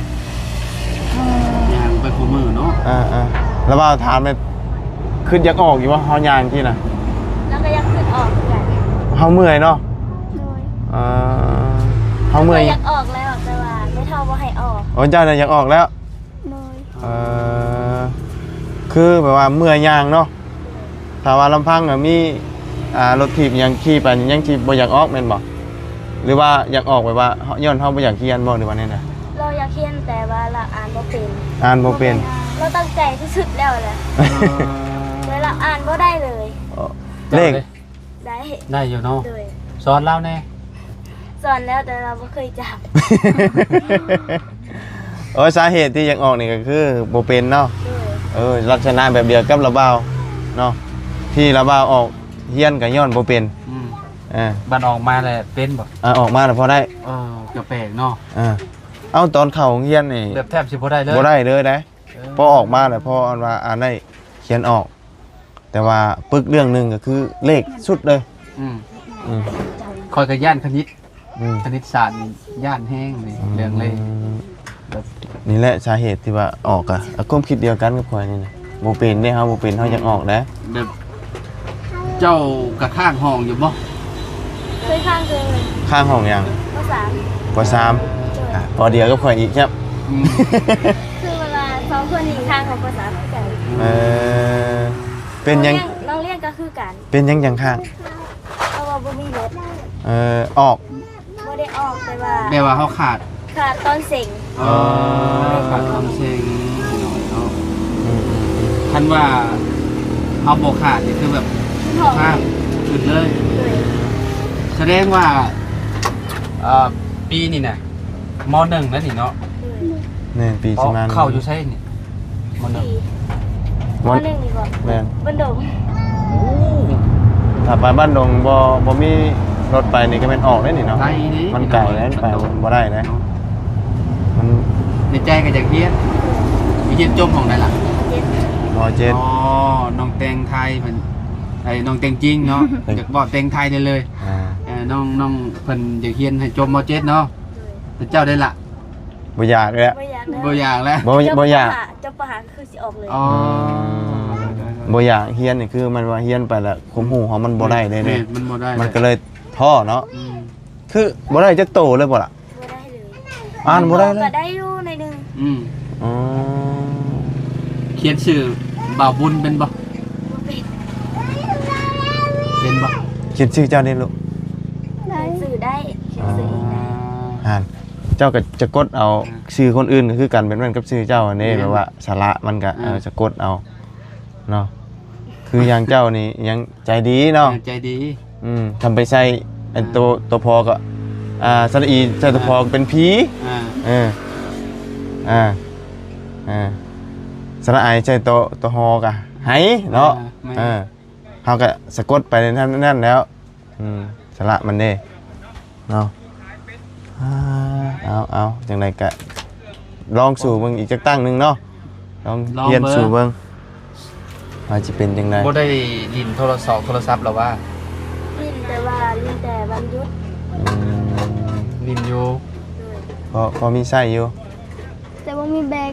ຍ່າງໄປຄູ່ມື້ເນາະ. ອ່າໆ ລະບ່າວຖາມແມ່ນ ຄິດຢາກອອກຢູ່ບໍ່ ເຮົາຍ່າງຊີ້ນະ? ລາວກໍຢາກຄິດອອກຄືກັນ ເຮົາເມື່ອຍເນາະ. ໂດຍ ເອີ ເຮົາເມື່ອຍ ຢາກອອກແລ້ວ ແຕ່ວ່າແມ່ເຖົ້າບໍ່ໃຫ້ອອກ. ໂອ້ ເຈົ້ານະຢາກອອກແລ້ວ. ໂດຍ ເອີ ຄືແບບວ່າເມື່ອຍຍ່າງເນາະ. ຖ້າວ່າລຳພັງກໍມີ ອ່າ ລົດຖີບຫຍັງຂີ່ໄປນີ້ ຍັງຊິບໍ່ຢາກອອກແມ່ນບໍ່? ຫຼືວ່າຢາກອອກແບບວ່າຍ້ອນເຮົາບໍ່ຢາກຮຽນບໍ່ ຫຼືວ່າແນວໃດ? ລາວຢາກຮຽນ ແຕ່ວ່າລາວອ່ານບໍ່ເປັນ. ອ່ານບໍ່ເປັນ ລາວຕັ້ງໃຈທີ່ສຸດແລ້ວແຫຼະ ແຕ່ລາວອ່ານບໍ່ໄດ້ເລີຍ. ເອີ ເລກ ໄດ້ ໄດ້ຢູ່ເນາະ. ໂດຍ ສອນລາວແດ່. ສອນແລ້ວ ແຕ່ລາວບໍ່ເຄີຍຈັບ. ໂອ້ຍ ສາເຫດທີ່ຢາກອອກນີ້ກໍຄືບໍ່ເປັນເນາະ. ໂດຍ ເອີ ລັກສະນະແບບດຽວກັບລາວບ່າວເນາະ. ທີ່ລະບ່າວອອກຮຽນກໍຍ້ອນບໍ່ເປັນ. ອືມ ເອີ ບັດອອກມາແລ້ວເປັນບໍ່? ເອີ ອອກມາແລ້ວພໍໄດ້. ເອີ ກໍແປກເນາະ. ເອີ ເອົ້າ ຕອນເຂົ້າໂຮງຮຽນນີ້ ແບບແທບຊິບໍ່ໄດ້ເລີຍ ບໍ່ໄດ້ເລີຍໄດ໋. ເອີ ພໍອອກມາແລ້ວ ພໍອັນວ່າອ່ານໄດ້ຂຽນອອກ ແຕ່ວ່າປຶກເລື່ອງໜຶ່ງກໍຄືເລກສຸດເລີຍ. ອືມ ອືມ ຂ້ອຍກໍຢ້ານຄະນິດ. ອືມ ຄະນິດສາດນີ້ຢ້ານແຮງເລີຍ. ອືມ ເລື່ອງເລກ ແບບ ນີ້ແຫຼະສາເຫດທີ່ວ່າອອກ ກໍຄວາມຄິດດຽວກັນກັບຂ້ອຍນີ້ນະ. ບໍ່ເປັນເດ້ ເຮົາບໍ່ເປັນ ເຮົາຢາກອອກເດ້. ແບບ ເຈົ້າກໍຄ້າງຫ້ອງຢູ່ບໍ່? ເຄີຍຄ້າງເທື່ອໜຶ່ງ. ຄ້າງຫ້ອງຫຍັງ? ປໍສາມ. ປໍສາມ ໂດຍ ອ່າ ປໍດຽວກັບຂ້ອຍອີກແຊບ. ອືມ ຄືເວລາສອງຄົນນີ້ຄ້າງຂອງປໍສາມຄືກັນ. ເອີ ເປັນຫຍັງ? ນ້ອງລ້ຽງ ນ້ອງລ້ຽງກໍຄືກັນ. ເປັນຫຍັງຈັ່ງຄ້າງ? ເພາະວ່າບໍ່ມີລົດ. ເອີ ອອກ ບໍ່ໄດ້ອອກ ແຕ່ວ່າ ແບບວ່າເຮົາຂາດ ຂາດຕອນເສັງ. ອໍ ຂາດຕອນເສັງເນາະ. ອືມ ຄັນວ່າເຮົາບໍ່ຂາດນີ້ຄືແບບ ມັນຫອມ ຂ້າມຂຶ້ນເລີຍ. ໂດຍ ສະແດງວ່າ ເອີ ປີນີ້ນະ ມໍໜຶ່ງແລ້ວນີ້ເນາະ. ໂດຍ ແມ່ນ ປີຊິມາ ເຂົ້າຢູ່ໃສນີ້? ມໍໜຶ່ງ ມໍໜຶ່ງນີ້ບໍ່? ແມ່ນ ບ້ານດົງ. ໂອ້ ຖ້າໄປບ້ານດົງບໍ່ ບໍ່ມີລົດໄປນີ້ກໍແມ່ນອອກໄດ້ນີ້ເນາະ. ໄກເດ້ ມັນໄກ ໄປບໍ່ໄດ້ເດ້ເນາະ. ມັນ ໃນໃຈກໍຢາກຮຽນ. ໄປຮຽນຈົບຫ້ອງໃດລະ? ມໍເຈັດ. ອໍ ນ້ອງແຕງໄທເພິ່ນ ໄອ້ນ້ອງແຕງຈິງເນາະ. ຢາກເວົ້າແຕງໄທໄດ້ເລີຍ. ອ່າ ເອີ ນ້ອງ ນ້ອງເພິ່ນຢາກຮຽນໃຫ້ຈົບມໍເຈັດເນາະ. ໂດຍ ແຕ່ເຈົ້າໄດ້ລະ? ບໍ່ຢາກແລ້ວ ບໍ່ຢາກແລ້ວ ບໍ່ຢາກແລ້ວ. ບໍ່ ບໍ່ຢາກ ຈົບປໍຫ້າ ຈົບປໍຫ້າຄືຊິອອກເລີຍ. ອໍ ອືມ ບໍ່ຢາກຮຽນນີ້ ຄືມັນວ່າຮຽນໄປແລ້ວຄວາມຮູ້ເຮົາມັນບໍ່ໄດ້ເດ້. ແມ່ນ ມັນບໍ່ໄດ້ ມັນກໍເລີຍທໍ້ເນາະ. ອືມ ຄືບໍ່ໄດ້ຈັກໂຕເລີຍບໍ່ລະ? ບໍ່ໄດ້ເລີຍ. ອ່ານບໍ່ໄດ້ເລີຍ? ກໍໄດ້ຢູ່ໜ້ອຍໜຶ່ງ. ອືມ ອໍ ຂຽນຊື່ບ່າວບຸນເປັນບໍ່? ບໍ່ເປັນ. ເປັນບໍ່? ຂຽນຊື່ເຈົ້ານີ້ລູກ. ຂຽນຊື່ໄດ້ ຂຽນຊື່ເອງໄດ້. ອ່າ ຫັ້ນ ເຈົ້າກໍສະກົດເອົາ ອ່າ ຊື່ຄົນອື່ນກໍຄືກັນ ແບບນັ້ນກັບຊື່ເຈົ້າຫັ້ນເດ້. ແມ່ນ ແບບວ່າສະຫຼະມັນກໍ ອ່າ ເອີ ສະກົດເອົາເນາະ. ຄືຢ່າງເຈົ້ານີ້ຍັງໃຈດີເນາະ. ເອີ ໃຈດີ. ອືມ ທຳໄປໃສ່ອັນ ອ່າ ໂຕ ໂຕພໍກໍ ອ່າ ສະຫຼະອີໃສ່ໂຕພໍກໍເປັນຜີ. ອ່າ ເອີ ອ່າ ອ່າ ສະຫຼະໄອໃສ່ໂຕ ໂຕຮອກໍໄຫເນາະ. ອ່າ ແມ່ນ ເອີ ເຮົາກໍສະກົດໄປໃນນັ້ນແລ້ວ. ອືມ ສະຫຼະມັນເດ້ເນາະ. ອ່າ ເອົາ ເອົາ ຈັ່ງໃດກະລອງສູ້ເບິ່ງອີກຈັກຕັ້ງໜຶ່ງເນາະ. ລອງ ລອງ ຮຽນ ເບິ່ງ ສູ້ເບິ່ງວ່າຊິເປັນຈັ່ງໃດ. ບໍ່ໄດ້ຫຼິ້ນໂທລະສອບ ໂທລະສັບລະຫວາ? ຫຼິ້ນ ແຕ່ວ່າຫຼິ້ນແຕ່ວັນຢຸດ. ອືມ ຫຼິ້ນຢູ່. ໂດຍ ພໍ ພໍມີໃຊ້ຢູ່ ແຕ່ບໍ່ມີແບັດ.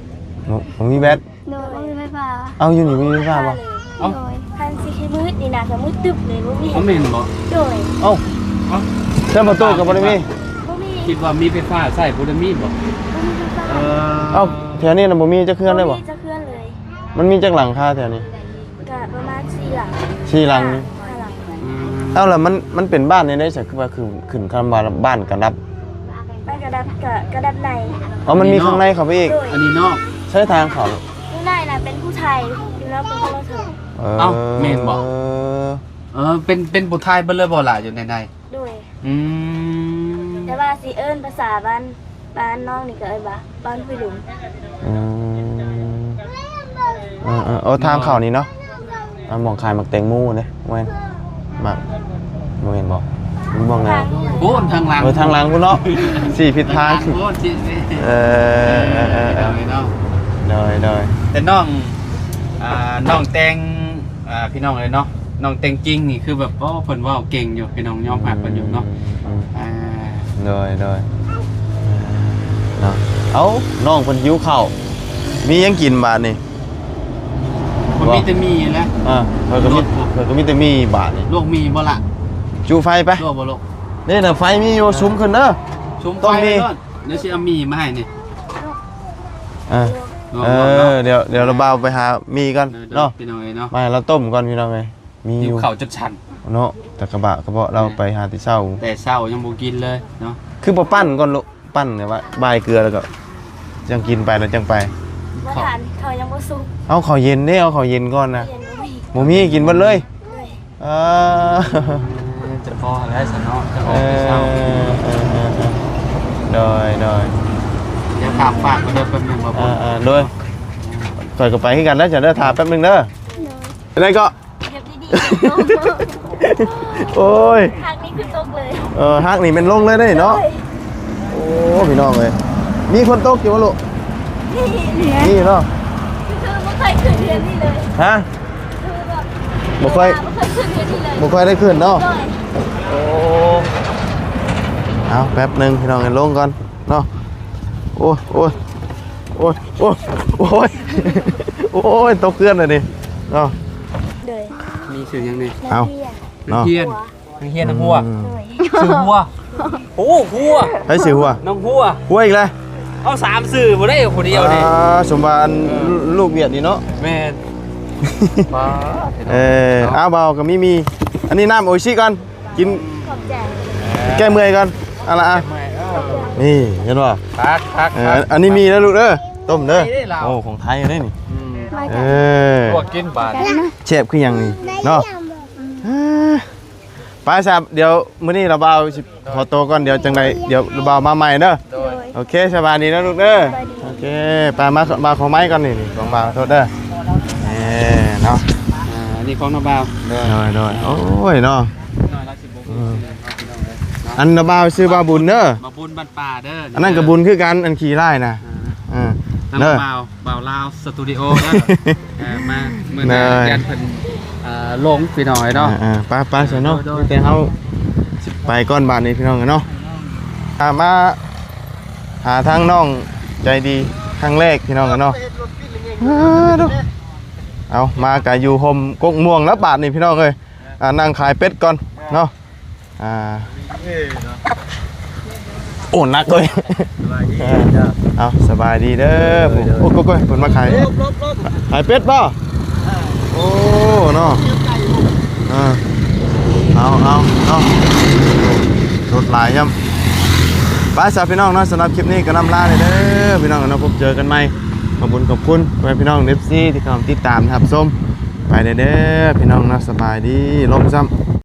ບໍ່ ບໍ່ມີແບັດ. ໂດຍ ບໍ່ມີໄຟຟ້າ. ເອົ້າ ຢູ່ນີ້ບໍ່ມີໄຟຟ້າບໍ່? ເອົ້າ ໂດຍ ຄັນຊິຄືມືດນີ້ນະ ກໍມືດຕຶບເລີຍ ບໍ່ມີ. ບໍ່ແມ່ນບໍ່? ໂດຍ ເອົ້າ ເອົ້າ ແຕ່ປະຕູກໍບໍ່ໄດ້ມີ. ບໍ່ມີ. ຄິດວ່າມີໄຟຟ້າໃຊ້ ບໍ່ໄດ້ມີບໍ່? ບໍ່ມີໄຟຟ້າ. ເອີ ເອົ້າ ແຖວນີ້ນະບໍ່ມີຈັກເຮືອນເລີຍບໍ່? ບໍ່ມີຈັກເຮືອນເລີຍ. ມັນມີຈັກຫຼັງຄາແຖວນີ້? ກະປະມານສີ່ຫຼັງ ສີ່ຫຼັງ. ຫ້າ ຫ້າຫຼັງ. ອືມ ເອົ້າ ແລ້ວມັນ ມັນເປັນບ້ານແນວໃດຊະ ຄືວ່າ ຄື ຂຶ້ນຄຳວ່າບ້ານກະດັບ? ບ້ານກະດັບ ກະ ກະດັບໃນ. ອໍ ມັນມີຂ້າງໃນເຂົ້າໄປອີກ. ໂດຍ ອັນນີ້ນອກ. ໃຊ້ທາງເຂົ້າ. ຢູ່ໃນນະເປັນຜູ້ໄທ ຢູ່ນອກເປັນຄົນລາວເຖິງ. ເອີ ເອົ້າ ແມ່ນບໍ່? ເອີ ເປັນ ເປັນຜູ້ໄທເບິດເລີຍບໍ່ລະ ຢູ່ໃນໃນ? ໂດຍ. ອືມ ແຕ່ວ່າຊິເອີ້ນພາສາບ້ານ ບ້ານນ້ອງນີ້ກໍເອີ້ນວ່າບ້ານຫ້ວຍລຸງ. ອືມ ເອີໆ ໂອ້ ທາງເຂົ້ານີ້ເນາະ. ອ່າ ໝ່ອງຂາຍໝາກແຕງໂມເດ້ ແມ່ນ ໝາກ ບໍ່ແມ່ນບໍ່? ມັນໝ່ອງໃດ? ທາງ ໂອ້ ທາງຫຼັງ ເອີ ທາງຫຼັງພຸ້ນເນາະ. ຊີ້ຜິດທາງ. ທາງຫຼັງພຸ້ນ ຊີ້ ຊີ້ ເອີ ເອີ ເອີ ເອີ ໂດຍ ໂດຍ ແຕ່ນ້ອງ ອ່າ ນ້ອງແຕງ ອ່າ ພີ່ນ້ອງເອີຍເນາະ ນ້ອງແຕງຈິງນີ້ຄືແບບ ໂອ້ ເພິ່ນເວົ້າເກັ່ງຢູ່ ພີ່ນ້ອງຍອມຮັບເພິ່ນຢູ່ເນາະ. ອືມ ອ່າ ໂດຍ ໂດຍ ເນາະ. ເອົ້າ ນ້ອງເພິ່ນຫິວເຂົ້າ ມີຫຍັງກິນບາດນີ້? ບໍ່ມີແຕ່ໝີ່ແຫຼະ. ເອີ ເພິ່ນກໍມີ ເພິ່ນກໍມີແຕ່ໝີ່ບາດນີ້. ລວກໝີ່ບໍ່ລະ? ຈູ່ໄຟໄປ. ລວກບໍ່ລວກ? ນີ້ນະ ໄຟມີຢູ່. ເອີ ສຸມຂຶ້ນເດີ ສຸມໄຟໄວ້ໂລດ. ດຽວຊິເອົາໝີ່ມາໃຫ້ນີ້. ເອີ ເອີ ເອີ ດຽວ ດຽວລະບ່າວໄປຫາໝີ່ກ່ອນເນາະ ພີ່ນ້ອງເອີຍເນາະ. ມາໃຫ້ລາວຕົ້ມກ່ອນ ພີ່ນ້ອງເອີຍ. ມີຢູ່ ຫິວເຂົ້າຈົນສັ່ນເນາະ. ແຕ່ກະບະກະເບາະ ເອີ ລາວໄປຫາແຕ່ເຊົ້າ ແຕ່ເຊົ້າຍັງບໍ່ກິນເລີຍເນາະ. ຄືບໍ່ປັ້ນກ່ອນລູກ? ປັ້ນແບບວ່າບາຍເກືອແລ້ວກໍຈັ່ງກິນໄປ ແລ້ວຈັ່ງໄປ. ບໍ່ທັນ ເຂົ້າຍັງບໍ່ສຸກ. ເອົາເຂົ້າເຢັນເດ້ ເອົາເຂົ້າເຢັນກ່ອນນະ. ເຢັນບໍ່ມີ ບໍ່ມີ ກິນເບິດເລີຍ. ໂດຍ ເອີ ຈະພໍແລ້ວຊັ້ນເນາະ ຈະອອກໄປເຊົ້າ. ເອີ ເອີ ເອີ ເອີ ໂດຍ ໂດຍ ດຽວຖາມຝາກເດີ ແປັບໜຶ່ງວ່າ ເອີ ເອີ ໂດຍ ຂ້ອຍກໍໄປຄືກັນແລ້ວ ເຈົ້າເດີ ຖ້າແປັບໜຶ່ງເດີ. ໂດຍ ຈັ່ງໃດກໍ ເກັບດີ ໂອ້ຍ ຮັກນີ້ຄືຕົກເລີຍ ເອີ ຮັກນີ້ແມ່ນລົງເລີຍເດ້ເນາະ ໂດຍ ໂອ້ ພີ່ນ້ອງເອີຍ ມີຝົນຕົກຢູ່ບໍ່ລູກ? ມີເນາະ ຄືບໍ່ເຄີຍຂຶ້ນເຮືອນນີ້ເລີຍ ຮະ? ຄືແບບ ບໍ່ຄ່ອຍ ບໍ່ເຄີຍຂຶ້ນເຮືອນນີ້ເລີຍ ບໍ່ຄ່ອຍໄດ້ຂຶ້ນເນາະ ໂດຍ ໂອ້ ເອົາແປັບໜຶ່ງພີ່ນ້ອງ ໃຫ້ລົງກ່ອນເນາະ ໂອ້ຍ ໂອ້ຍ ໂອ້ຍ ໂອ້ຍ ໂອ້ຍ ຕົກເຮືອນແລ້ວນີ້ເນາະ ໂດຍ ມີຊື່ຫຍັງແດ່? ເອົາ ນາງເນາະ ຮຽນ ນາງຮຽນ ນາງຫົວ ອືມ ໂດຍ ຊື່ຫົວ ໂອ້ ຫົວ ໃຜຊື່ຫົວ? ນ້ອງຫົວ ຫົວອີກແລ້ວ ເອົາສາມຊື່ບໍ່ໄດ້ຜູ້ດຽວນີ້ ອ່າ ສົມວ່າອັນ ເອີ ລູກວຽດນີ້ເນາະ ແມ່ນ ປ້າ ເອີ ເອົາ ເອົາ ເອົາ ກໍມີ ມີ ອັນນີ້ນ້ຳໂອອິຊິກ່ອນ ກິນ ຂອບໃຈ ແກ້ເມື່ອຍກ່ອນ ເອົາລະ ອ່ະ ແກ້ເມື່ອຍ ເອີ ນີ້ ເຫັນບໍ່? ຄັກ ຄັກ ເອີ ຄັກ ອັນນີ້ມີເດີລູກເດີ ຕົ້ມເດີ ໄທເດ້ລາວ ໂອ້ ຂອງໄທເດ້ນີ້ ອືມ ເອີ ລວກກິນບາດ ແຊບຄືຫຍັງນີ້ເນາະ ອ່າ ໄປຊະ ດຽວມື້ນີ້ລາວບ່າວຊິຂໍໂຕກ່ອນ ດຽວຈັ່ງໃດ ດຽວລາວບ່າວມາໃໝ່ເດີ ໂດຍ ໂອເຄ ສະບາຍດີນະລູກເດີ ສະບາຍດີ ໂອເຄ ໄປ ມາ ມາຂໍໄມ້ກ່ອນນີ້ ນີ້ຂອງບ່າວ ໂທດເດີ ເອີ ເນາະ ອ່າ ອັນນີ້ຂອງນ້າບ່າວ ໂດຍ ໂດຍ ໂດຍ ໂອ້ຍເນາະ ອືມ ອັນນ້າບ່າວຊື່ບ່າວບຸນເດີ ບ່າວບຸນບ້ານປ່າເດີ ອັນນັ້ນກໍບຸນຄືກັນ ອັນຂີ່ລ້າຍນະ ອ່າ ເອີ ທາງ ເດີ ບ່າວ ບ່າວລາວສະຕູດິໂອເດີ ເອີ ມາ ມື້ໜ້າ ເດີ ຢ້ານເພິ່ນ ເອີ ຫຼົງພີ່ນ້ອງເອີຍເນາະ ເອີ ໄປ ໄປຊະເນາະ ໂດຍ ໂດຍ ມີແຕ່ເຮົາຊິໄປກ່ອນບາດນີ້ພີ່ນ້ອງເອີຍເນາະ ອ່າ ມາຫາທາງນ້ອງໃຈດີຄັ້ງແລກພີ່ນ້ອງເອີຍເນາະ ເອົາ ມາກະຢູ່ຮົ່ມກົກມ່ວງແລ້ວບາດນີ້ພີ່ນ້ອງເອີຍ ອ່າ ນັ່ງຂາຍເປັດກ່ອນເນາະ ອ່າ ໂອ້ ໜັກເວີຍ ສະບາຍດີ ເອີ ເຈົ້າ ເອົາ ສະບາຍດີເດີ ໂດຍ ໂດຍ ໂອ້ ໂກຍໆ ເພິ່ນມາຂາຍ ຫຼົບໆໆ ຂາຍເປັດບໍ່? ໂອ້ ເນາະ ອ່າ ເອົາ ເອົາ ເອົາ ລົດຫຼາຍຍຳ ໄປຊະພີ່ນ້ອງເນາະ ສຳລັບຄລິບນີ້ກໍລ່ຳລາເລີຍເດີພີ່ນ້ອງເນາະ ພົບເຈີກັນໃໝ່ ຂອບຄຸນ ຂອບຄຸນພໍ່ແມ່ພີ່ນ້ອງ ເອັຟຊີ ທີ່ເຂົ້າມາຕິດຕາມຮັບຊົມ ໄປເດີ ເດີພີ່ນ້ອງເນາະ ສະບາຍດີ ລົມຊ້ຳ